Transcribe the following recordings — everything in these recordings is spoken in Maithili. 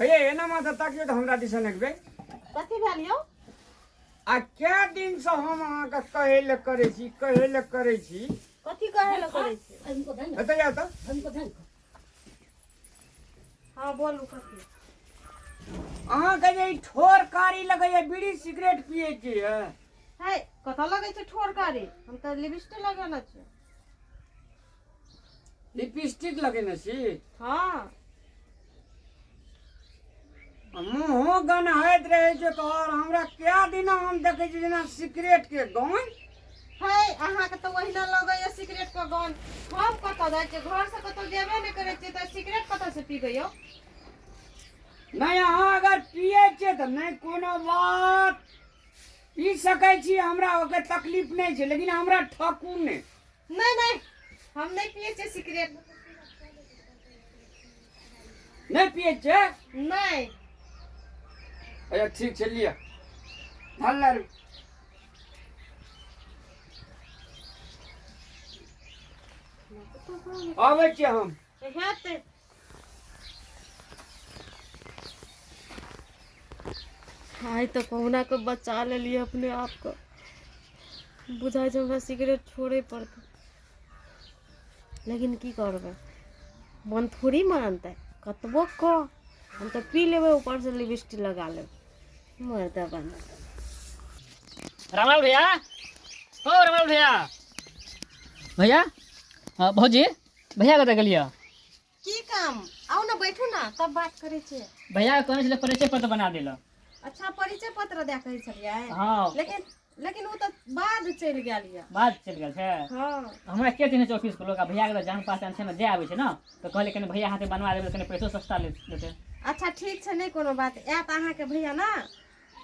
हे एना माथा तकियो तऽ हमरा दिसन एक बेर। कथी भेल यौ? आ कै दिन से हम अहाँके कहै लए करै छी, कहै लए करै छी। कथी कहै लए करै छी? एतऽ आउ तऽ। हाँ बोलू कथी? अहाँके जे ई ठोर कारी लगैया, बीड़ी सिगरेट पियै छियै? है कतऽ लगै छै ठोर कारी? हम तऽ लिपस्टिक लगेने छी। लिपस्टिक लगेने छी? हाँ। मुँहो गन्हाइत रहै छै तोहर। हमरा कए दिन हम देखै छी जेना सिगरेट के गन। है अहाँके तऽ ओहिना लगैया सिगरेट के गन। हम कतऽ जाइ छियै? घर से कतऽ गेबे नहि करै छियै तऽ सिगरेट कतऽ से पीबै यौ? नहि, अहाँ अगर पियै छियै तऽ नहि कोनो बात, पी सकै छी, हमरा ओकर तकलीफ नहि छै, लेकिन हमरा ठकू नहि। नहि नहि, हम नहि पियै छियै सिगरेट। नहि पियै छियै? नहि। अच्छा ठीक छै, लिअ धल लारू। आबै छियै हम। हेतै। आइ तऽ कहुना कऽ बचा लेलियै अपने आपके। बुझाइ छै हमरा सिगरेट छोड़े पड़तै, लेकिन की करबै, मन थोड़ी मानतै। कतबो कह, हम तऽ पी लेबै, ऊपरसँ लिपस्टिक लगा लेबै, मरदा बना। रामलाल भैया, ओ रामलाल भैया, भैया। हाँ, भौजी, भैया कतऽ गेलियै? की काम? आउ ने, बैठू ने, तब बात करै छियै। भैया कहने छलै परिचय पत्र बना देला। अच्छा, परिचय पत्र दए कहै छलियै? हाँ। लेकिन लेकिन ओ तऽ बाद चलि गेल यऽ। बाद चलि गेल छै? हाँ। हमरा के चिन्है छै ऑफिसके लोक, आ भैयाके तऽ जान पहचान छै ने, जे आबै छै ने, तऽ कहलियै कनि भैया हाथे बनवा देबै, कनि पैसो सस्ता लेतै। अच्छा ठीक छै, नहि कोनो बात, आयत अहाँके भैया ने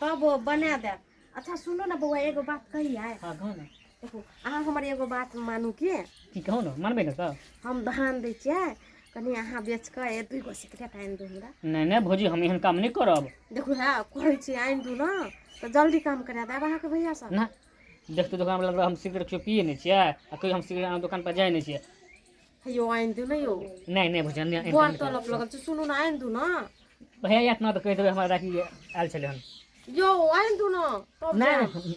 तब ओ बना देत। अच्छा सुनू ने बौआ, एगो बात कहियै? हाँ, कहू ने। देखू, अहाँ हमर एगो बात मानू के। की कहू ने, मानबै ने तऽ। हम धान दै छियै, कनि अहाँ बेच कऽ एक दुइ गो सिगरेट आनि दू हमरा। नहि नहि भौजी, हम एहन काम नहि करब। देखू, है कहै छी आनि दू ने तऽ जल्दी काम करा देब अहाँके भैया सब। ना देखतै दोकान वाला, हम सिगरेट केओ पिए नहि छियै आ कहियो हम सिगरेट अहाँ दोकान पर जाइ नहि छियै। हे यौ, आनि दू ने यौ। नहि नहि भौजी, हम एहन बड़ काम नहि करब। तलब लगल छै, सुनू ने, आनि दू ने। भैया आयत ने तऽ कहि देबै, हमरा राखी आयल छलै हन। यौ, आनि दू ने तब नहि। जायब।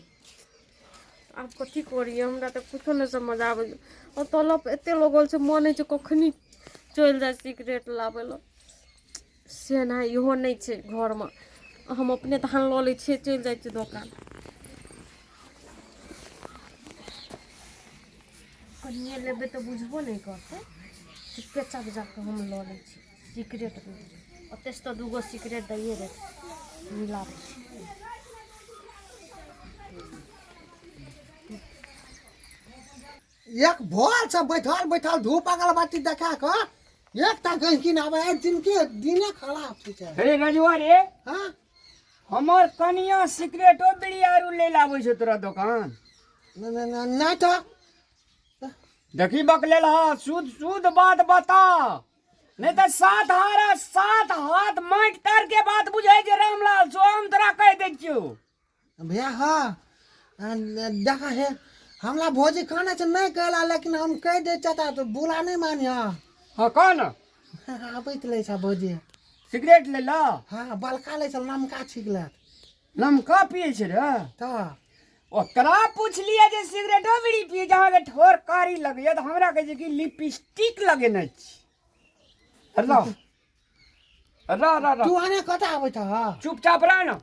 आब कथी करियै, हमरा तऽ कुछो नहि समझ आबै छै। आ तलब एते लगल छै, मन होइ छै कखनी चलि जाइ सिगरेट लाबै लए। से नहि, इहो नहि छै घरमे, हम अपने धान लऽ लै छियै, चलि जाइ छियै दोकान। कनिए लेबै तऽ बुझबो नहि करतै। चुपेचाप जा कऽ हम लऽ लै छी सिगरेट। ओतयसँ तऽ दूगो सिगरेट दैए देत, मिलाबै छी। एक भोर से बैठल बैठल धूप अगरबत्ती देखा कऽ एकटा गहिकी ने आबै। आइ दिनके दिने खराब छै। हे रजुआ रे। हाँ। हमर कनिया सिगरेटो बीड़ी आरू ले आबै छै तोरा दोकान? नहि तऽ। देखी बकलेल, हा शुद्ध शुद्ध बात बता, नहीं तऽ सात हारा सात हाथ माटि तर के बात बुझै छै रामलाल सो, हम तोरा कहि दै छियौ। भैया, हाँ देखा हे, हमरा भौजी कहने छै नहि कहला, लेकिन हम कहि दै चाचा तऽ बुरा नहि मानिह। हाँ, कह न। आबैत लै छ भौजी। सिगरेट ले ला? हाँ, बलका लै छल, नमका छिकलक। नमका पियै छै रे? तऽ। ओकरा पुछलियै जे सिगरेटो बीड़ी पियै छै, अहाँके ठोर कारी लगैया, तऽ हमरा कहै छै कि लिपस्टिक लगेने छी। हेलो र र र। तू आने कतऽ आबै छ? चुपचाप रह न,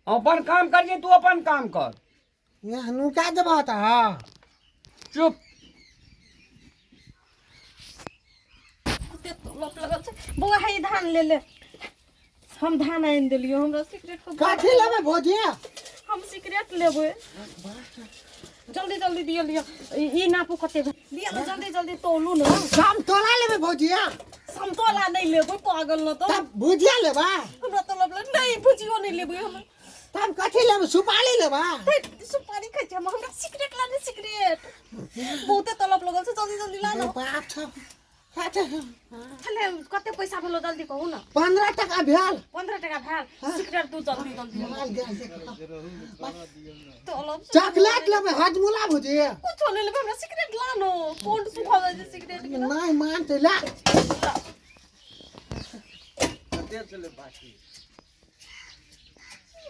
अपन काम कर जे, तू अपन काम कर। यहाँ नुका देबह तऽ। चुप। कते तलब लगल छै। बौआ हे, ई धान ले ले, हम धान आनि देलियो। हमरा सिगरेट के कथी लेबै भौजी? हम सिगरेट लेबै। जल्दी जल्दी दिअ, लिअ, ई ई नापू कते भेल। दिअ ने, जल्दी जल्दी तोलू ने। समतोला लेबै भौजी? समतोला नहि लेबै, पागल न तऽ। तब भुजिया लेबै? हमरा तलब लग नहि, भुजियो नहि लेबै हम। तब कथी लेबै? सुपारी लेबै? हे, सुपारी खाइ छै हम? हमरा सिगरेट लाने, सिगरेट, बहुते तलब लगल छै, जल्दी जल्दी ला ने। बाप छ, अच्छा। छलै, कते पैसा भेलो, जल्दी कहू ने। 15 टका भेल। 15 टका भेल? सिगरेट दू, जल्दी जल्दी। माल गेल छै। तलब। चॉकलेट लेबै, हजमुला भुजी? कुछो नहि लेबै, हमरा सिगरेट ला ने, कोन सुखा जाइ छै सिगरेट के। नहि मानतै, ले।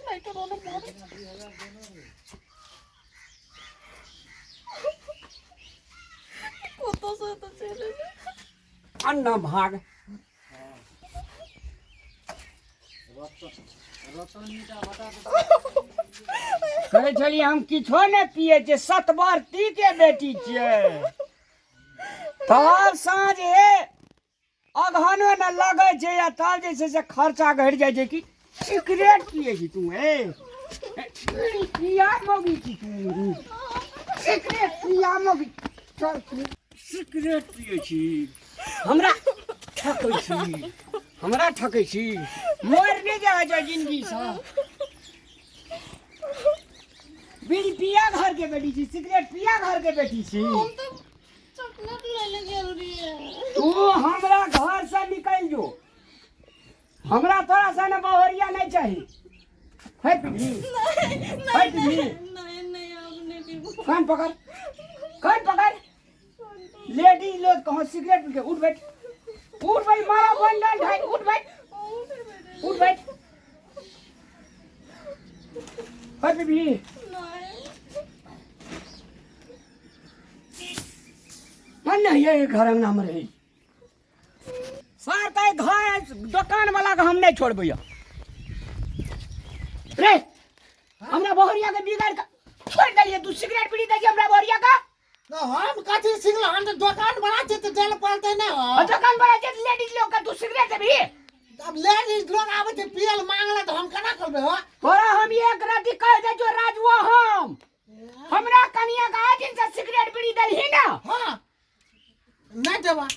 लाइटर ओने मारे। कतऽ से तऽ चलि एलै। अन्ना भाग। कहै छलियै हम किछो नहि पियै छियै, सतबरती के बेटी छियै। तब साँझ हे अगहनो ने लगै छै आ तब जे छै से खर्चा घटि जाइ छै। कि सिगरेट पियै छी तू? ए पिया मौगी छी तू, सिगरेट पिया मौगी। चल, सिगरेट पियै छी, हमरा ठकै छी, हमरा ठकै छी। मरि नहि जाइ छै जिंदगीसँ। बीड़ी पिया घर के बेटी छी, सिगरेट पिया घर के बेटी छी। हम तऽ चॉकलेट लै लए गेल रहियै। तू हमरा घर से निकलि जो, हमरा तोरा से ने बहरिया नहीं चाही। है पीढ़ी है पीढ़ी। नहीं नहीं, आब नहि पीबो। कान पकड़, कान पकड़। लेडीज लोग कहाँ सिगरेट पी के। उठ बैठ, उठ बैठ, मारा बंडल ढाई। उठ बैठ, उठ बैठ। है पीढ़ी। नहीं। मन नहीं है घर अंगना में रही सर तऽ घर दोकान वाला के हम नहीं छोड़बै। रे, हमरा बहरिया के बिगाड़ के छोड़ देलिए। तू सिगरेट पीड़ी दै छी हमरा बहरिया के? तो हम कथी सिखल? हम तऽ दोकान बना छी तऽ दैल पड़तै ने हो। आ दोकान वाला जे लेडीज लोग के तू सिगरेट देबही? अब लेडीज लोग आबै छै पियल मांगला तऽ हम केना करबै हो? तोरा हम एक राति कह दे जो राजुआ, हम हमरा कनिया के आज दिन से सिगरेट बीड़ी देलही ना। हाँ, नहीं देबा।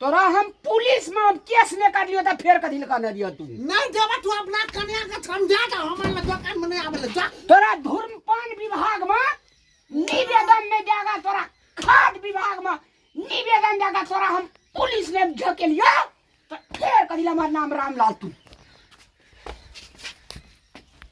तोरा हम पुलिस में हम केस नहीं कर लियो तऽ फेर कथी लऽ कहने रहियो तू? नहीं देबा। तू अपना कन्या के समझा दे, हमर लग दोकान में नहीं आबै ले जा। तोरा धूम्रपान विभाग में निवेदन नहीं देगा, तोरा खाद्य विभाग में निवेदन देगा। तोरा हम पुलिस ने झकेलियो तो फेर कथी लए हमर नाम रामलाल तू।